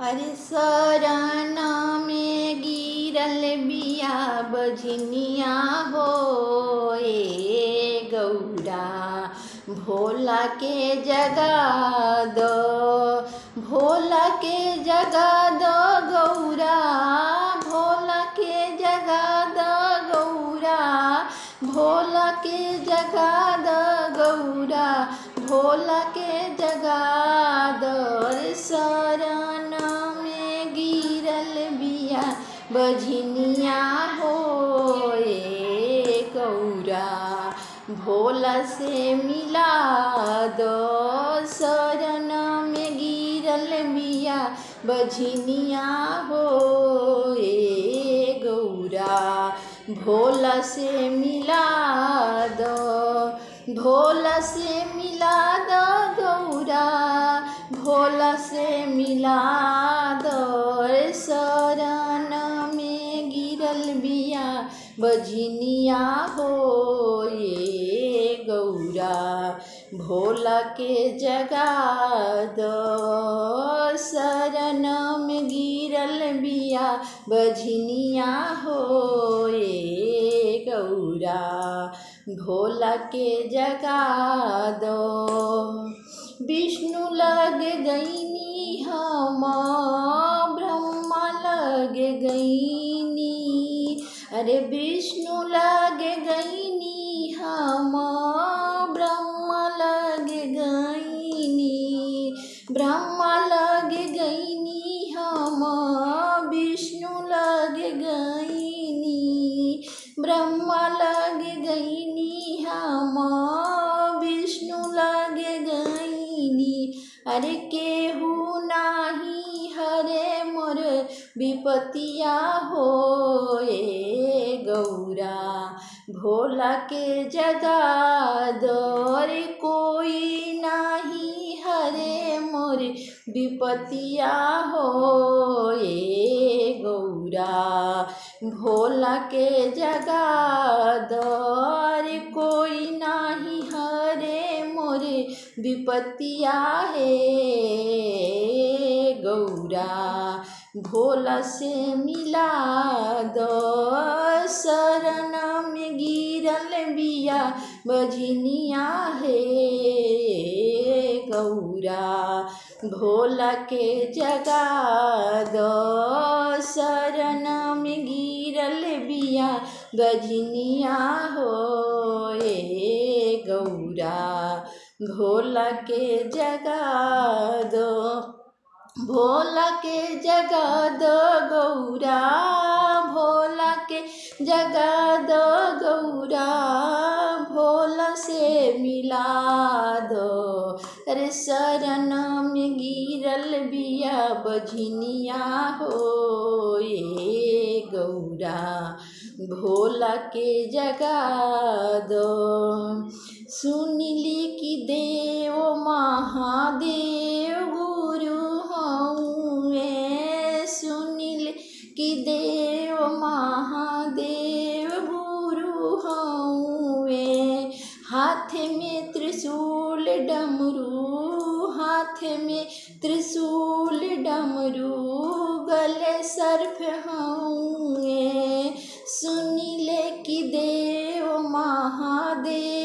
अरे शरण में गिरल बिया बझनिया हो ए गौरा, भोला के जगा दो, भोला के जगा दो गौरा, भोला के जगा दो गौरा, भोला के जगा दो गौरा, भोला के जगा दो। अरे शरण में गिरल बिया बझनिया हो ए गौरा, भोला से मिला दो। शरण में गिरल बिया बझनिया हो ए गौरा, भोला से मिला दो, भोला से मिला दो गौरा, भोला से मिला दो। शरण में गिरल बिया बझनिया हो ए गौरा, भोला के जगा दो। शरण में गिरल बिया बझनिया हो ए गौरा, भोला के जगा दो। विष्णु लग गईनी हम, ब्रह्मा लग गईनी, अरे विष्णु लग गईनी हम, ब्रह्मा लग गईनी, ब्रह्मा लग गईनी हम, विष्णु लग गईनी, ब्रह्मा लग गईनी हम, विष्णु लग गईनी। अरे केहू नाही हरे मोर विपतिया हो ए गौरा, भोला के जगा दो। अरे कोई नाही हरे मोर विपतिया हो ए गौरा, भोला के जगा दो। अरे कोई नाही हरे मोर विपतिया हे गौरा, भोला से मिला दो। शरण में गिरल बिया बझनिया हे गौरा, भोला के जगा दो। शरण में गिरल बिया बझनिया हो ए गौरा, भोला के जगा दो, भोला के जगा दो गौरा, भोला के जगा दो गौरा, भोला से मिला दो। अरे शरण में गिरल बिया बझनिया हो ए गौरा, भोला के जगा दो। सुनली कि देव महादेव गुरु हऊँ, सुनिल कि देव महादेव गुरु हऊँ, हाथ में त्रिशूल डमरू, हाथ में त्रिशूल डमरू, गले सर्प हऊँ। सुनिले कि देव महादेव